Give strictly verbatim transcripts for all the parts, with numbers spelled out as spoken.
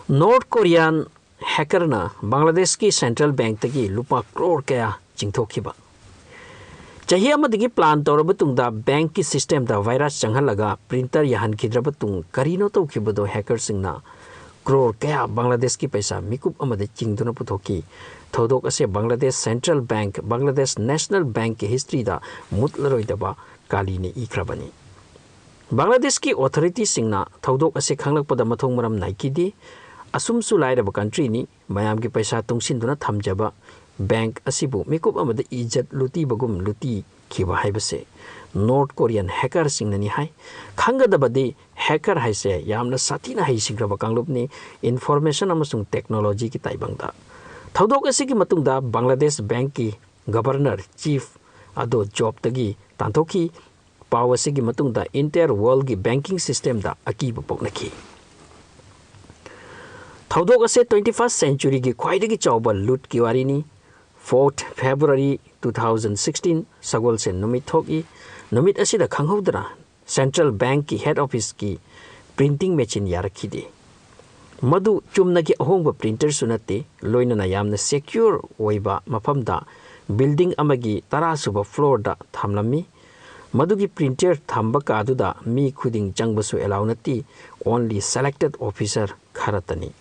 North Korean hackerꯅ ꯕꯪꯒ꯭ꯂꯥꯗꯦꯁꯀꯤ central bankꯇꯒꯤ ꯂꯨꯄꯥ ꯀ꯭ꯔꯣꯔ ꯀꯌꯥ ꯆꯤꯡꯊꯣꯛꯈꯤꯕ꯫ ꯆꯍꯤ ꯑꯃꯗꯒꯤ plan ꯇꯧꯔꯕ ꯇꯨꯡꯗ bankꯀꯤ systemꯗ virus ꯆꯪꯍꯜꯂꯒ printer ꯌꯥꯍꯟꯈꯤꯗ꯭ꯔꯕ ꯇꯨꯡ ꯀꯔꯤꯅꯣ ꯇꯧꯈꯤꯕꯗꯣ hackerꯁꯤꯡꯅ ꯀ꯭ꯔꯣꯔ ꯀꯌꯥ ꯕꯪꯒ꯭ꯂꯥꯗꯦꯁꯀꯤ ꯄꯩꯁꯥ ꯃꯤꯀꯨꯞ ꯑꯃꯗ ꯆꯤꯡꯗꯨꯅ ꯄꯨꯊꯣꯛꯈꯤ꯫ ꯊꯧꯗꯣꯛ ꯑꯁꯤ Bangladesh central bank, Bangladesh national bankꯀꯤ historyꯗ ꯃꯨꯠꯂꯔꯣꯏꯗꯕ ꯀꯥꯂꯤꯅ ꯏꯈ꯭ꯔꯕꯅꯤ꯫ ꯕꯪꯒ꯭ꯂꯥꯗꯦꯁꯀꯤ authorityꯁꯤꯡꯅ ꯊꯧꯗꯣꯛ ꯑꯁꯤ ꯈꯪꯂꯛꯄꯗ ꯃꯊꯣꯡ ꯃꯔꯝ ꯅꯥꯏꯈꯤꯗꯦ꯫ ꯑꯁꯨꯝꯁꯨ ꯂꯥꯏꯔꯕ countryꯅꯤ, ꯃꯌꯥꯝꯒꯤ ꯄꯩꯁꯥ ꯇꯨꯡꯁꯤꯟꯗꯨꯅ ꯊꯝꯖꯕ bank ꯑꯁꯤꯕꯨ ꯃꯤꯀꯨꯞ ꯑꯃꯗ ꯏꯖꯠ ꯂꯨꯇꯤꯕꯒꯨꯝ ꯂꯨꯇꯤꯈꯤꯕ ꯍꯥꯏꯕꯁꯦ North Korean hackerꯁꯤꯡꯅꯅꯤ ꯍꯥꯏ꯫ ꯈꯪꯒꯗꯕꯗꯤ hacker ꯍꯥꯏꯁꯦ ꯌꯥꯝꯅ ꯁꯥꯊꯤꯅ ꯍꯩꯁꯤꯡꯈ꯭ꯔꯕ ꯀꯥꯡꯂꯨꯞꯅꯤ information ꯑꯃꯁꯨꯡ technologyꯒꯤ ꯇꯥꯏꯕꯪꯗ꯫ ꯊꯧꯗꯣꯛ ꯑꯁꯤꯒꯤ ꯃꯇꯨꯡꯗ ꯕꯪꯒ꯭ꯂꯥꯗꯦꯁ bankꯀꯤ governor chief ꯑꯗꯣ jobꯇꯒꯤ ꯇꯥꯟꯊꯣꯛꯈꯤ꯫ ꯄꯥꯎ ꯑꯁꯤꯒꯤ ꯃꯇꯨꯡꯗ entire worldꯒꯤ banking systemꯗ ꯑꯀꯤꯕ ꯄꯣꯛꯅꯈꯤ꯫ ꯊꯧꯗꯣꯛ ꯑꯁꯤ twenty first centuryꯒꯤ ꯈ꯭ꯋꯥꯏꯗꯒꯤ ꯆꯥꯎꯕ ꯂꯨꯠꯀꯤ ꯋꯥꯔꯤꯅꯤ꯫ Fourth February two thousand sixteen ꯁꯒꯣꯜꯁꯦꯟ ꯅꯨꯃꯤꯠ ꯊꯣꯛꯏ꯫ ꯅꯨꯃꯤꯠ ꯑꯁꯤꯗ ꯈꯪꯍꯧꯗꯅ central bankꯀꯤ head officeꯀꯤ printing machine ꯌꯥꯔꯛꯈꯤꯗꯦ꯫ ꯃꯗꯨ ꯆꯨꯝꯅꯒꯤ ꯑꯍꯣꯡꯕ printerꯁꯨ ꯅꯠꯇꯦ, ꯂꯣꯏꯅꯅ ꯌꯥꯝꯅ secure ꯑꯣꯏꯕ ꯃꯐꯝꯗ building ꯑꯃꯒꯤ ꯇꯔꯥꯁꯨꯕ floorꯗ ꯊꯝꯂꯝꯃꯤ꯫ ꯃꯗꯨꯒꯤ printer ꯊꯝꯕ ꯀꯥꯗꯨꯗ ꯃꯤ ꯈꯨꯗꯤꯡ ꯆꯪꯕꯁꯨ allow ꯅꯠꯇꯦ, only selected officer ꯈꯔꯇꯅꯤ꯫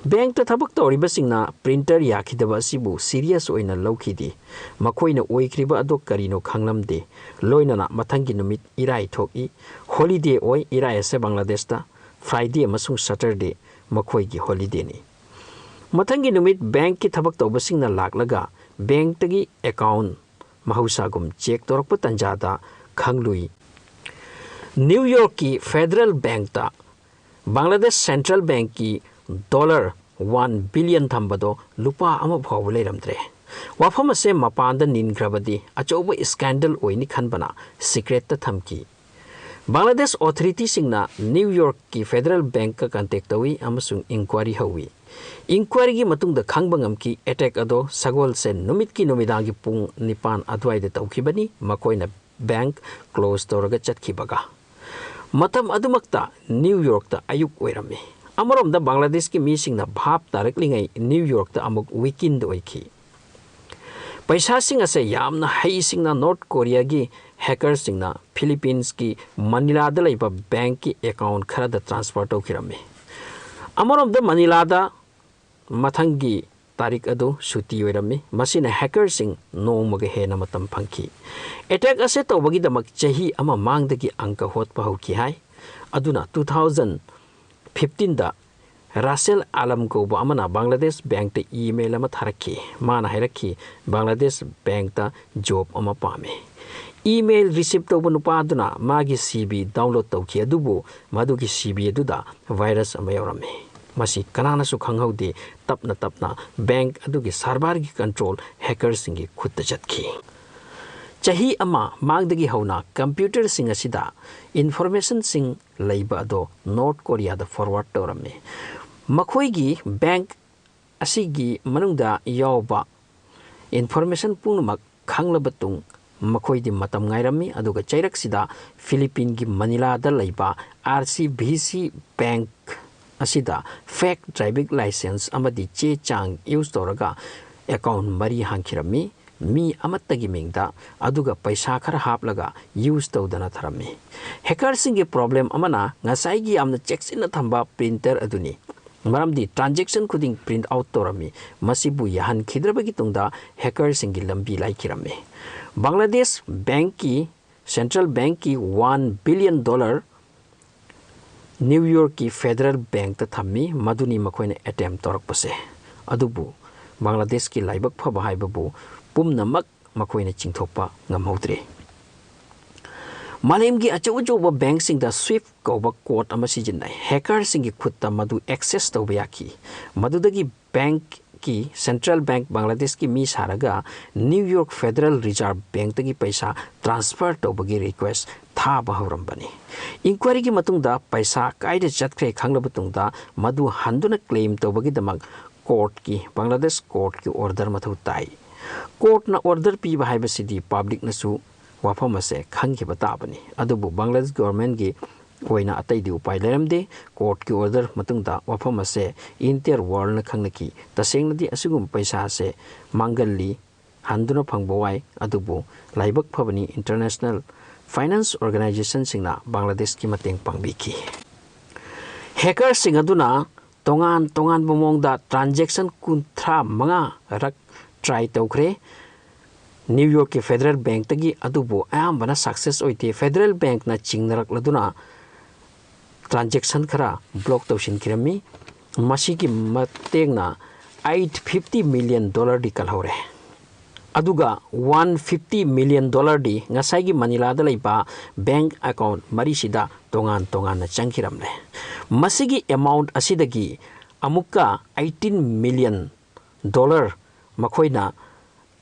Bankꯇ ꯊꯕꯛ ꯇꯧꯔꯤꯕꯁꯤꯡꯅ printer ꯌꯥꯈꯤꯗꯕ ꯑꯁꯤꯕꯨ serious ꯑꯣꯏꯅ ꯂꯧꯈꯤꯗꯦ꯫ ꯃꯈꯣꯏꯅ ꯑꯣꯏꯈ꯭ꯔꯤꯕ ꯑꯗꯨ ꯀꯔꯤꯅꯣ ꯈꯪꯂꯝꯗꯦ꯫ ꯂꯣꯏꯅꯅ ꯃꯊꯪꯒꯤ ꯅꯨꯃꯤꯠ ꯏꯔꯥꯏ ꯊꯣꯛꯏ꯫ Holiday ꯑꯣꯏ, ꯏꯔꯥꯏ ꯑꯁꯦ ꯕꯪꯒ꯭ꯂꯥꯗꯦꯁꯇ Friday ꯑꯃꯁꯨꯡ Saturday ꯃꯈꯣꯏꯒꯤ holidayꯅꯤ꯫ ꯃꯊꯪꯒꯤ ꯅꯨꯃꯤꯠ bankꯀꯤ ꯊꯕꯛ ꯇꯧꯕꯁꯤꯡꯅ ꯂꯥꯛꯂꯒ bankꯇꯒꯤ account ꯃꯍꯧꯁꯥꯒꯨꯝ check ꯇꯧꯔꯛꯄ ꯇꯟꯖꯥꯗ ꯈꯪꯂꯨꯏ, New Yorkꯀꯤ Federal Bankꯇ Bangladesh central bankꯀꯤ dollar one billion ꯊꯝꯕꯗꯣ ꯂꯨꯄꯥ ꯑꯃ ꯐꯥꯎꯕ ꯂꯩꯔꯝꯗ꯭ꯔꯦ꯫ ꯋꯥꯐꯝ ꯑꯁꯦ ꯃꯄꯥꯟꯗ ꯅꯤꯟꯈ꯭ꯔꯕꯗꯤ ꯑꯆꯧꯕ scandal ꯑꯣꯏꯅꯤ ꯈꯟꯕꯅ secretꯇ ꯊꯝꯈꯤ꯫ ꯕꯪꯒ꯭ꯂꯥꯗꯦꯁ authorityꯁꯤꯡꯅ New Yorkꯀꯤ Federal Bankꯀ contact ꯇꯧꯏ ꯑꯃꯁꯨꯡ inquiry ꯍꯧꯏ꯫ Inquiryꯒꯤ ꯃꯇꯨꯡꯗ ꯈꯪꯕ ꯉꯝꯈꯤ, attack ꯑꯗꯣ ꯁꯒꯣꯜꯁꯦꯟ ꯅꯨꯃꯤꯠꯀꯤ ꯅꯨꯃꯤꯗꯥꯡꯒꯤ ꯄꯨꯡ ꯅꯤꯄꯥꯟ ꯑꯗꯨꯋꯥꯏꯗ ꯇꯧꯈꯤꯕꯅꯤ, ꯃꯈꯣꯏꯅ bank close ꯇꯧꯔꯒ ꯆꯠꯈꯤꯕꯒ꯫ ꯃꯇꯝ ꯑꯗꯨꯃꯛꯇ New Yorkꯇ ꯑꯌꯨꯛ ꯑꯣꯏꯔꯝꯃꯤ꯫ ꯑꯃꯔꯣꯝꯗ ꯕꯪꯒ꯭ꯂꯥꯗꯦꯁꯀꯤ ꯃꯤꯁꯤꯡꯅ ꯚꯥꯞ ꯇꯥꯔꯛꯂꯤꯉꯩ ꯅ꯭ꯌꯨ ꯌꯣꯔꯛꯇ ꯑꯃꯨꯛ ꯋꯤꯛ ꯏꯟ ꯑꯣꯏꯈꯤ꯫ ꯄꯩꯁꯥꯁꯤꯡ ꯑꯁꯦ ꯌꯥꯝꯅ ꯍꯩꯁꯤꯡꯅ ꯅꯣꯔꯠ ꯀꯣꯔꯤꯌꯥꯒꯤ ꯍꯦꯀꯔꯁꯤꯡꯅ ꯐꯤꯂꯤꯄꯤꯟꯁꯀꯤ ꯃꯅꯤꯂꯥꯗ ꯂꯩꯕ ꯕꯦꯡꯛꯀꯤ ꯑꯦꯀꯥꯎꯟꯠ ꯈꯔꯗ ꯇ꯭ꯔꯥꯟꯁꯐꯔ ꯇꯧꯈꯤꯔꯝꯃꯤ꯫ ꯑꯃꯔꯣꯝꯗ ꯃꯅꯤꯂꯥꯗ ꯃꯊꯪꯒꯤ ꯇꯥꯔꯤꯛ ꯑꯗꯨ ꯁꯨꯇꯤ ꯑꯣꯏꯔꯝꯃꯤ꯫ ꯃꯁꯤꯅ ꯍꯦꯀꯔꯁꯤꯡ ꯅꯣꯡꯃꯒ ꯍꯦꯟꯅ ꯃꯇꯝ ꯐꯪꯈꯤ꯫ ꯑꯦꯇꯦꯛ ꯑꯁꯤ ꯇꯧꯕꯒꯤꯗꯃꯛ ꯆꯍꯤ ꯑꯃ ꯃꯥꯡꯗꯒꯤ ꯑꯪꯀ ꯍꯣꯠꯄ ꯍꯧꯈꯤ ꯍꯥꯏ꯫ ꯑꯗꯨꯅ ꯇꯨ ꯊꯥꯎꯖꯟ ꯐꯤꯐꯇꯤꯟꯗ ꯔꯥꯁꯦꯜ ꯑꯥꯂꯝ ꯀꯧꯕ ꯑꯃꯅ ꯕꯪꯒ꯭ꯂꯥꯗꯦꯁ ꯕꯦꯡꯛꯇ ꯏꯃꯦꯜ ꯑꯃ ꯊꯥꯔꯛꯈꯤ꯫ ꯃꯥꯅ ꯍꯥꯏꯔꯛꯈꯤ, "ꯕꯪꯒ꯭ꯂꯥꯗꯦꯁ ꯕꯦꯡꯛꯇ ꯖꯣꯕ ꯑꯃ ꯄꯥꯝꯃꯤ"꯫ ꯏꯃꯦꯜ ꯔꯤꯁꯤꯞ ꯇꯧꯕ ꯅꯨꯄꯥ ꯑꯗꯨꯅ ꯃꯥꯒꯤ ꯁꯤ ꯚꯤ ꯗꯥꯎꯟꯂꯣꯗ ꯇꯧꯈꯤ, ꯑꯗꯨꯕꯨ ꯃꯗꯨꯒꯤ ꯁꯤ ꯚꯤ ꯑꯗꯨꯗ ꯚꯥꯏꯔꯁ ꯑꯃ ꯌꯥꯎꯔꯝꯃꯤ꯫ ꯃꯁꯤ ꯀꯅꯥꯅꯁꯨ ꯈꯪꯍꯧꯗꯦ꯫ ꯇꯞꯅ ꯇꯞꯅ ꯕꯦꯡꯛ ꯑꯗꯨꯒꯤ ꯁꯔꯚꯔꯒꯤ ꯀꯟꯇ꯭ꯔꯣꯜ ꯍꯦꯀꯔꯁꯤꯡꯒꯤ ꯈꯨꯠꯇ ꯆꯠꯈꯤ꯫ ꯆꯍꯤ ꯑꯃ ꯃꯥꯡꯗꯒꯤ ꯍꯧꯅ ꯀꯝꯄ꯭ꯌꯨꯇꯔꯁꯤꯡ ꯑꯁꯤꯗ ꯏꯟꯐꯣꯔꯃꯦꯁꯟꯁꯤꯡ ꯂꯩꯕ ꯑꯗꯣ ꯅꯣꯔꯠ ꯀꯣꯔꯤꯌꯥꯗ ꯐꯣꯔꯋꯥꯔꯗ ꯇꯧꯔꯝꯃꯤ꯫ ꯃꯈꯣꯏꯒꯤ ꯕꯦꯡꯛ ꯑꯁꯤꯒꯤ ꯃꯅꯨꯡꯗ ꯌꯥꯎꯕ ꯏꯟꯐꯣꯔꯃꯦꯁꯟ ꯄꯨꯝꯅꯃꯛ ꯈꯪꯂꯕ ꯇꯨꯡ ꯃꯈꯣꯏꯗꯤ ꯃꯇꯝ ꯉꯥꯏꯔꯝꯃꯤ, ꯑꯗꯨꯒ ꯆꯩꯔꯛꯁꯤꯗ ꯐꯤꯂꯤꯄꯤꯟꯒꯤ ꯃꯅꯤꯂꯥꯗ ꯂꯩꯕ R C V C bank ꯑꯁꯤꯗ ꯐꯦꯛ ꯗ꯭ꯔꯥꯏꯚꯤꯡ ꯂꯥꯏꯁꯦꯟꯁ ꯑꯃꯗꯤ ꯆꯦ ꯆꯥꯡ ꯌꯨꯁ ꯇꯧꯔꯒ ꯑꯦꯀꯥꯎꯟ ꯃꯔꯤ ꯍꯥꯡꯈꯤꯔꯝꯃꯤ꯫ ꯃꯤ ꯑꯃꯠꯇꯒꯤ ꯃꯤꯡꯗ, ꯑꯗꯨꯒ ꯄꯩꯁꯥ ꯈꯔ ꯍꯥꯞꯂꯒ ꯌꯨꯁ ꯇꯧꯗꯅ ꯊꯔꯝꯃꯤ꯫ ꯍꯦꯀꯔꯁꯤꯡꯒꯤ ꯄ꯭ꯔꯣꯕ꯭ꯂꯦꯝ ꯑꯃꯅ ꯉꯁꯥꯏꯒꯤ ꯌꯥꯝꯅ ꯆꯦꯛꯁꯤꯟꯅ ꯊꯝꯕ ꯄ꯭ꯔꯤꯟꯇꯔ ꯑꯗꯨꯅꯤ꯫ ꯃꯔꯝꯗꯤ ꯇ꯭ꯔꯥꯟꯖꯦꯛꯁꯟ ꯈꯨꯗꯤꯡ ꯄ꯭ꯔꯤꯟꯠ ꯑꯥꯎꯠ ꯇꯧꯔꯝꯃꯤ꯫ ꯃꯁꯤꯕꯨ ꯌꯥꯍꯟꯈꯤꯗ꯭ꯔꯕꯒꯤ ꯇꯨꯡꯗ ꯍꯦꯀꯔꯁꯤꯡꯒꯤ ꯂꯝꯕꯤ ꯂꯥꯏꯈꯤꯔꯝꯃꯤ꯫ ꯕꯪꯒ꯭ꯂꯥꯗꯦꯁ ꯕꯦꯡꯛꯀꯤ, ꯁꯦꯟꯇ꯭ꯔꯦꯜ ꯕꯦꯡꯛꯀꯤ ꯋꯥꯟ ꯕꯤꯂꯤꯌꯟ ꯗꯣꯂꯔ ꯅ꯭ꯌꯨ ꯌꯣꯔꯛꯀꯤ ꯐꯦꯗꯔꯦꯜ ꯕꯦꯡꯛꯇ ꯊꯝꯃꯤ꯫ ꯃꯗꯨꯅꯤ ꯃꯈꯣꯏꯅ ꯑꯦꯇꯦꯝ ꯇꯧꯔꯛꯄꯁꯦ꯫ ꯑꯗꯨꯕꯨ ꯕꯪꯒ꯭ꯂꯥꯗꯦꯁꯀꯤ ꯂꯥꯏꯕꯛ ꯐꯕ ꯍꯥꯏꯕꯕꯨ ꯄꯨꯝꯅꯃꯛ ꯃꯈꯣꯏꯅ ꯆꯤꯡꯊꯣꯛꯄ ꯉꯝꯍꯧꯗ꯭ꯔꯦ꯫ ꯃꯥꯂꯦꯝꯒꯤ ꯑꯆꯧ ꯑꯆꯧꯕ ꯕꯦꯡꯛꯁꯤꯡꯗ ꯁ꯭ꯋꯤꯐ ꯀꯧꯕ ꯀꯣꯗ ꯑꯃ ꯁꯤꯖꯤꯟꯅꯩ꯫ ꯍꯦꯀꯔꯁꯤꯡꯒꯤ ꯈꯨꯠꯇ ꯃꯗꯨ ꯑꯦꯛꯁꯦꯁ ꯇꯧꯕ ꯌꯥꯈꯤ꯫ ꯃꯗꯨꯗꯒꯤ ꯕꯦꯡꯛꯀꯤ, ꯁꯦꯟꯇ꯭ꯔꯦꯜ ꯕꯦꯡꯛ ꯕꯪꯒ꯭ꯂꯥꯗꯦꯁꯀꯤ ꯃꯤ ꯁꯥꯔꯒ ꯅ꯭ꯌꯨ ꯌꯣꯔꯛ ꯐꯦꯗꯔꯦꯜ ꯔꯤꯖꯥꯔꯚ ꯕꯦꯡꯛꯇꯒꯤ ꯄꯩꯁꯥ ꯇ꯭ꯔꯥꯟꯁꯐꯔ ꯇꯧꯕꯒꯤ ꯔꯤꯀ꯭ꯋꯦꯁ ꯊꯥꯕ ꯍꯧꯔꯝꯕꯅꯤ꯫ ꯏꯟꯀ꯭ꯋꯥꯏꯔꯤꯒꯤ ꯃꯇꯨꯡꯗ ꯄꯩꯁꯥ ꯀꯥꯏꯗ ꯆꯠꯈ꯭ꯔꯦ ꯈꯪꯂꯕ ꯇꯨꯡꯗ ꯃꯗꯨ ꯍꯟꯗꯨꯅ ꯀ꯭ꯂꯦꯝ ꯇꯧꯕꯒꯤꯗꯃꯛ ꯀꯣꯔꯠꯀꯤ, ꯕꯪꯒ꯭ꯂꯥꯗꯦꯁ ꯀꯣꯔꯠꯀꯤ ꯑꯣꯔꯗꯔ ꯃꯊꯧ ꯇꯥꯏ꯫ ꯀꯣꯔꯠꯅ ꯑꯣꯔꯗꯔ ꯄꯤꯕ ꯍꯥꯏꯕꯁꯤꯗꯤ ꯄꯕ꯭ꯂꯤꯛꯅꯁꯨ ꯋꯥꯐꯝ ꯑꯁꯦ ꯈꯪꯈꯤꯕ ꯇꯥꯕꯅꯤ꯫ ꯑꯗꯨꯕꯨ ꯕꯪꯒ꯭ꯂꯥꯗꯦꯁ ꯒꯣꯚꯔꯟꯃꯦꯟꯠꯀꯤ ꯑꯣꯏꯅ ꯑꯇꯩꯗꯤ ꯎꯄꯥꯏ ꯂꯩꯔꯝꯗꯦ꯫ ꯀꯣꯔꯠꯀꯤ ꯑꯣꯔꯗꯔ ꯃꯇꯨꯡꯗ ꯋꯥꯐꯝ ꯑꯁꯦ entire worldꯅ ꯈꯪꯅꯈꯤ꯫ ꯇꯁꯦꯡꯅꯗꯤ ꯑꯁꯤꯒꯨꯝꯕ ꯄꯩꯁꯥ ꯑꯁꯦ ꯃꯥꯡꯒꯜꯂꯤ, ꯍꯟꯗꯨꯅ ꯐꯪꯕ ꯋꯥꯏ, ꯑꯗꯨꯕꯨ ꯂꯥꯏꯕꯛ ꯐꯕꯅꯤ international finance organizationꯁꯤꯡꯅ ꯕꯪꯒ꯭ꯂꯥꯗꯦꯁꯀꯤ ꯃꯇꯦꯡ ꯄꯥꯡꯕꯤꯈꯤ꯫ Hackerꯁꯤꯡ ꯑꯗꯨꯅ ꯇꯣꯉꯥꯟ ꯇꯣꯉꯥꯟꯕ ꯃꯑꯣꯡꯗ transaction ꯀꯨꯟꯊ꯭ꯔꯥ ꯃꯉꯥ ꯔꯛ try ꯇꯧꯈ꯭ꯔꯦ꯫ ꯅ꯭ꯌꯨ ꯌꯣꯔꯛꯀꯤ Federal Bankꯇꯒꯤ, ꯑꯗꯨꯕꯨ ꯑꯌꯥꯝꯕꯅ success ꯑꯣꯏꯗꯦ꯫ Federal Bankꯅ ꯆꯤꯡꯅꯔꯛꯂꯗꯨꯅ transaction ꯈꯔ block ꯇꯧꯁꯤꯟꯈꯤꯔꯝꯃꯤ꯫ ꯃꯁꯤꯒꯤ ꯃꯇꯦꯡꯅ eight fifty million dollarꯗꯤ ꯀꯜꯍꯧꯔꯦ꯫ ꯑꯗꯨꯒ one fifty million dollarꯗꯤ ꯉꯁꯥꯏꯒꯤ ꯃꯅꯤꯂꯥꯗ ꯂꯩꯕ bank account ꯃꯔꯤꯁꯤꯗ ꯇꯣꯉꯥꯟ ꯇꯣꯉꯥꯟꯅ ꯆꯪꯈꯤꯔꯝꯂꯦ꯫ ꯃꯁꯤꯒꯤ amount ꯑꯁꯤꯗꯒꯤ ꯑꯃꯨꯛꯀ eighteen million dollar ꯃꯈꯣꯏꯅ,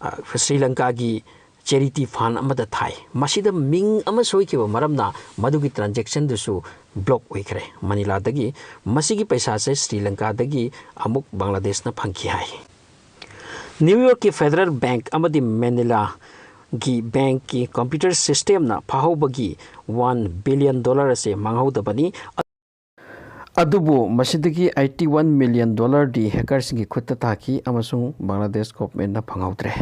ꯑ, ꯁ꯭ꯔꯤ ꯂꯪꯀꯥꯒꯤ charity fund ꯑꯃꯗ ꯊꯥꯏ꯫ ꯃꯁꯤꯗ ꯃꯤꯡ ꯑꯃ ꯁꯣꯏꯈꯤꯕ ꯃꯔꯝꯅ ꯃꯗꯨꯒꯤ transactionꯗꯨꯁꯨ block ꯑꯣꯏꯈ꯭ꯔꯦ ꯃꯅꯤꯂꯥꯗꯒꯤ꯫ ꯃꯁꯤꯒꯤ ꯄꯩꯁꯥꯁꯦ ꯁ꯭ꯔꯤ ꯂꯪꯀꯥꯗꯒꯤ ꯑꯃꯨꯛ ꯕꯪꯒ꯭ꯂꯥꯗꯦꯁꯅ ꯐꯪꯈꯤ ꯍꯥꯏ꯫ ꯅ꯭ꯌꯨ ꯌꯣꯔꯛꯀꯤ Federal Bank ꯑꯃꯗꯤ ꯃꯦꯅꯤꯂꯥꯒꯤ bankꯀꯤ computer systemꯅ ꯐꯥꯍꯧꯕꯒꯤ one billion dollar ꯑꯁꯦ ꯃꯥꯡꯍꯧꯗꯕꯅꯤ꯫ ꯑꯗꯨꯕꯨ ꯃꯁꯤꯗꯒꯤ eighty one million dollarꯗꯤ hackerꯁꯤꯡꯒꯤ ꯈꯨꯠꯇ ꯇꯥꯈꯤ ꯑꯃꯁꯨꯡ ꯕꯪꯒ꯭ꯂꯥꯗꯦꯁ governmentꯅ ꯐꯪꯍꯧꯗ꯭ꯔꯦ꯫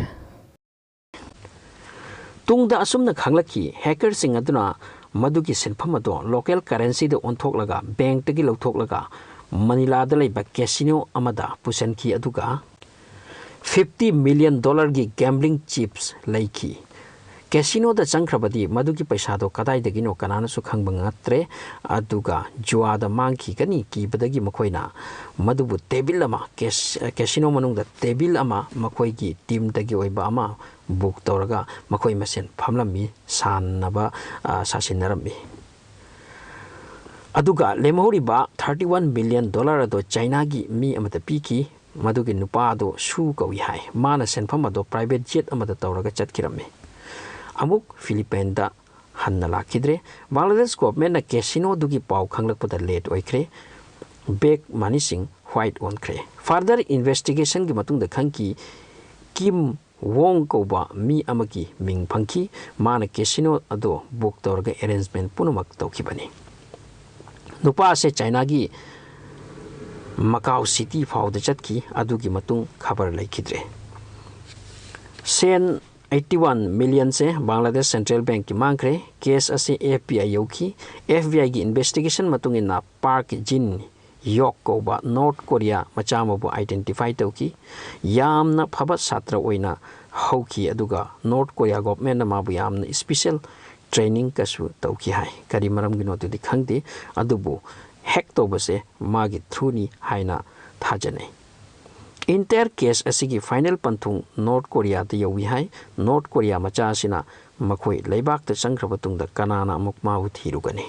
ꯇꯨꯡꯗ ꯑꯁꯨꯝꯅ ꯈꯪꯂꯛꯈꯤ, hackerꯁꯤꯡ ꯑꯗꯨꯅ ꯃꯗꯨꯒꯤ ꯁꯦꯟꯐꯝ ꯑꯗꯣ local currencyꯗ ꯑꯣꯟꯊꯣꯛꯂꯒ, bankꯇꯒꯤ ꯂꯧꯊꯣꯛꯂꯒ ꯃꯅꯤꯂꯥꯗ ꯂꯩꯕ casino ꯑꯃꯗ ꯄꯨꯁꯤꯟꯈꯤ, ꯑꯗꯨꯒ fifty million dollarꯒꯤ gambling chips ꯂꯩꯈꯤ꯫ Casinoꯗ ꯆꯪꯈ꯭ꯔꯕꯗꯤ ꯃꯗꯨꯒꯤ ꯄꯩꯁꯥꯗꯣ ꯀꯗꯥꯏꯗꯒꯤꯅꯣ ꯀꯅꯥꯅꯁꯨ ꯈꯪꯕ ꯉꯝꯗ꯭ꯔꯦ, ꯑꯗꯨꯒ ꯖꯨꯋꯥꯗ ꯃꯥꯡꯈꯤꯒꯅꯤ ꯀꯤꯕꯗꯒꯤ ꯃꯈꯣꯏꯅ ꯃꯗꯨꯕꯨ table ꯑꯃ, cas-, casino ꯃꯅꯨꯡꯗ table ꯑꯃ ꯃꯈꯣꯏꯒꯤ teamꯗꯒꯤ ꯑꯣꯏꯕ ꯑꯃ book ꯇꯧꯔꯒ ꯃꯈꯣꯏ ꯃꯁꯦꯟ ꯐꯝꯂꯝꯃꯤ, ꯁꯥꯟꯅꯕ, ꯑ, ꯁꯥꯁꯤꯟꯅꯔꯝꯃꯤ꯫ ꯑꯗꯨꯒ ꯂꯦꯝꯍꯧꯔꯤꯕ thirty one million dollar ꯑꯗꯣ ꯆꯥꯏꯅꯥꯒꯤ ꯃꯤ ꯑꯃꯗ ꯄꯤꯈꯤ꯫ ꯃꯗꯨꯒꯤ ꯅꯨꯄꯥ ꯑꯗꯣ ꯁꯨ ꯀꯧꯏ ꯍꯥꯏ꯫ ꯃꯥꯅ ꯁꯦꯟꯐꯝ ꯑꯗꯣ private jet ꯑꯃꯗ ꯇꯧꯔꯒ ꯆꯠꯈꯤꯔꯝꯃꯤ꯫ ꯑꯃꯨꯛ ꯐꯤꯂꯤꯄꯥꯏꯟꯗ ꯍꯟꯅ ꯂꯥꯛꯈꯤꯗ꯭ꯔꯦ꯫ ꯕꯪꯒ꯭ꯂꯥꯗꯦꯁ governmentꯅ casinoꯗꯨꯒꯤ ꯄꯥꯎ ꯈꯪꯂꯛꯄꯗ late ꯑꯣꯏꯈ꯭ꯔꯦ꯫ Bag moneyꯁꯤꯡ white ꯑꯣꯟꯈ꯭ꯔꯦ꯫ Further investigationꯒꯤ ꯃꯇꯨꯡꯗ ꯈꯪꯈꯤ, ꯀꯤꯝ ꯋꯣꯡ ꯀꯧꯕ ꯃꯤ ꯑꯃꯒꯤ ꯃꯤꯡ ꯐꯪꯈꯤ꯫ ꯃꯥꯅ casino ꯑꯗꯣ book ꯇꯧꯔꯒ arrangement ꯄꯨꯝꯅꯃꯛ ꯇꯧꯈꯤꯕꯅꯤ꯫ ꯅꯨꯄꯥ ꯑꯁꯦ ꯆꯥꯏꯅꯥꯒꯤ ꯃꯀꯥꯎ ꯁꯤꯇꯤ ꯐꯥꯎꯗ ꯆꯠꯈꯤ꯫ ꯑꯗꯨꯒꯤ ꯃꯇꯨꯡ ꯈꯕꯔ ꯂꯩꯈꯤꯗ꯭ꯔꯦ꯫ ꯁꯦꯟ eighty one million ꯁꯦ ꯕꯪꯒ꯭ꯂꯥꯗꯦꯁ ꯁꯦꯟꯇ꯭ꯔꯦꯜ ꯕꯦꯡꯛꯀꯤ ꯃꯥꯡꯈ꯭ꯔꯦ꯫ ꯀꯦꯁ ꯑꯁꯤ F B I ꯌꯧꯈꯤ꯫ F B I ꯒꯤ investigation ꯃꯇꯨꯡ ꯏꯟꯅ ꯄꯥꯔꯛ ꯖꯤꯟ ꯌꯣꯛ ꯀꯧꯕ ꯅꯣꯔꯠ ꯀꯣꯔꯤꯌꯥ ꯃꯆꯥ ꯑꯃꯕꯨ identify ꯇꯧꯈꯤ꯫ ꯌꯥꯝꯅ ꯐꯕ ꯁꯥꯇ꯭ꯔ ꯑꯣꯏꯅ ꯍꯧꯈꯤ, ꯑꯗꯨꯒ ꯅꯣꯔꯠ ꯀꯣꯔꯤꯌꯥ ꯒꯣꯚꯔꯟꯃꯦꯟꯠꯅ ꯃꯥꯕꯨ ꯌꯥꯝꯅ special training ꯀꯁꯨ ꯇꯧꯈꯤ ꯍꯥꯏ꯫ ꯀꯔꯤ ꯃꯔꯝꯒꯤꯅꯣ ꯑꯗꯨꯗꯤ ꯈꯪꯗꯦ, ꯑꯗꯨꯕꯨ ꯍꯦꯛ ꯇꯧꯕꯁꯦ ꯃꯥꯒꯤ through ꯅꯤ ꯍꯥꯏꯅ ꯊꯥꯖꯅꯩ꯫ Entire case ꯑꯁꯤꯒꯤ final ꯄꯟꯊꯨꯡ ꯅꯣꯔꯠ ꯀꯣꯔꯤꯌꯥꯗ ꯌꯧꯏ ꯍꯥꯏ꯫ ꯅꯣꯔꯠ ꯀꯣꯔꯤꯌꯥ ꯃꯆꯥ ꯑꯁꯤꯅ ꯃꯈꯣꯏ ꯂꯩꯕꯥꯛꯇ ꯆꯪꯈ꯭ꯔꯕ ꯇꯨꯡꯗ ꯀꯅꯥꯅ ꯑꯃꯨꯛ ꯃꯥꯕꯨ ꯊꯤꯔꯨꯒꯅꯤ?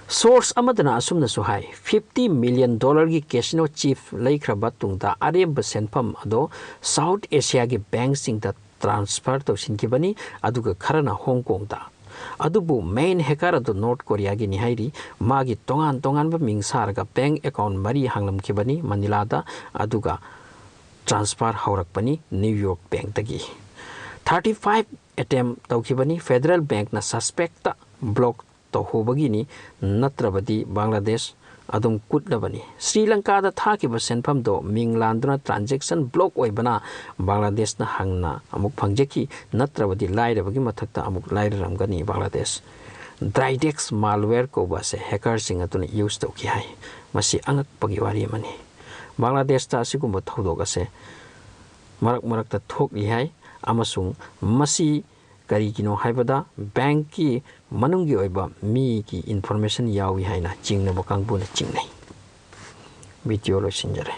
Source ꯑꯃꯗꯅ ꯑꯁꯨꯝꯅꯁꯨ ꯍꯥꯏ, fifty million dollar ꯒꯤ casino chip ꯂꯩꯈ꯭ꯔꯕ ꯇꯨꯡꯗ ꯑꯔꯦꯝꯕ ꯁꯦꯟꯐꯝ ꯑꯗꯣ South Asia ꯒꯤ bank ꯁꯤꯡꯗ transfer ꯇꯧꯁꯤꯟꯈꯤꯕꯅꯤ, ꯑꯗꯨꯒ ꯈꯔꯅ ꯍꯣꯡ ꯀꯣꯡꯗ꯫ ꯑꯗꯨꯕꯨ main hacker ꯑꯗꯨ ꯅꯣꯔꯠ ꯀꯣꯔꯤꯌꯥꯒꯤꯅꯤ ꯍꯥꯏꯔꯤ꯫ ꯃꯥꯒꯤ ꯇꯣꯉꯥꯟ ꯇꯣꯉꯥꯟꯕ ꯃꯤꯡ ꯁꯥꯔꯒ bank account ꯃꯔꯤ ꯍꯥꯡꯂꯝꯈꯤꯕꯅꯤ ꯃꯅꯤꯂꯥꯗ, ꯑꯗꯨꯒ transfer ꯍꯧꯔꯛꯄꯅꯤ ꯅ꯭ꯌꯨ ꯌꯣꯔꯛ bank ꯇꯒꯤ꯫ Thirty five attempt ꯇꯧꯈꯤꯕꯅꯤ꯫ Federal bank ꯅ suspect block ꯇꯧꯍꯧꯕꯒꯤꯅꯤ, ꯅꯠꯇ꯭ꯔꯕꯗꯤ ꯕꯪꯒ꯭ꯂꯥꯗꯦꯁ ꯑꯗꯨꯝ ꯀꯨꯠꯂꯕꯅꯤ꯫ ꯁ꯭ꯔꯤ ꯂꯪꯀꯥꯗ ꯊꯥꯈꯤꯕ ꯁꯦꯟꯐꯝꯗꯣ ꯃꯤꯡ ꯂꯥꯟꯗꯨꯅ transaction block ꯑꯣꯏꯕꯅ ꯕꯪꯒ꯭ꯂꯥꯗꯦꯁꯅ ꯍꯟꯅ ꯑꯃꯨꯛ ꯐꯪꯖꯈꯤ, ꯅꯠꯇ꯭ꯔꯕꯗꯤ ꯂꯥꯏꯔꯕꯒꯤ ꯃꯊꯛꯇ ꯑꯃꯨꯛ ꯂꯥꯏꯔꯔꯝꯒꯅꯤ ꯕꯪꯒ꯭ꯂꯥꯗꯦꯁ꯫ Drydex malware ꯀꯧꯕ ꯑꯁꯦ hacker ꯁꯤꯡ ꯑꯗꯨꯅ use ꯇꯧꯈꯤ ꯍꯥꯏ꯫ ꯃꯁꯤ ꯑꯉꯛꯄꯒꯤ ꯋꯥꯔꯤ ꯑꯃꯅꯤ꯫ ꯕꯪꯒ꯭ꯂꯥꯗꯦꯁꯇ ꯑꯁꯤꯒꯨꯝꯕ ꯊꯧꯗꯣꯛ ꯑꯁꯦ ꯃꯔꯛ ꯃꯔꯛꯇ ꯊꯣꯛꯂꯤ ꯍꯥꯏ, ꯑꯃꯁꯨꯡ ꯃꯁꯤ ꯀꯔꯤꯒꯤꯅꯣ ꯍꯥꯏꯕꯗ bank ꯀꯤ ꯃꯅꯨꯡꯒꯤ ꯑꯣꯏꯕ ꯃꯤꯒꯤ information ꯌꯥꯎꯏ ꯍꯥꯏꯅ ꯆꯤꯡꯅꯕ ꯀꯥꯡꯕꯨꯅ ꯆꯤꯡꯅꯩ꯫ Video ꯂꯣꯏꯁꯤꯟꯖꯔꯦ꯫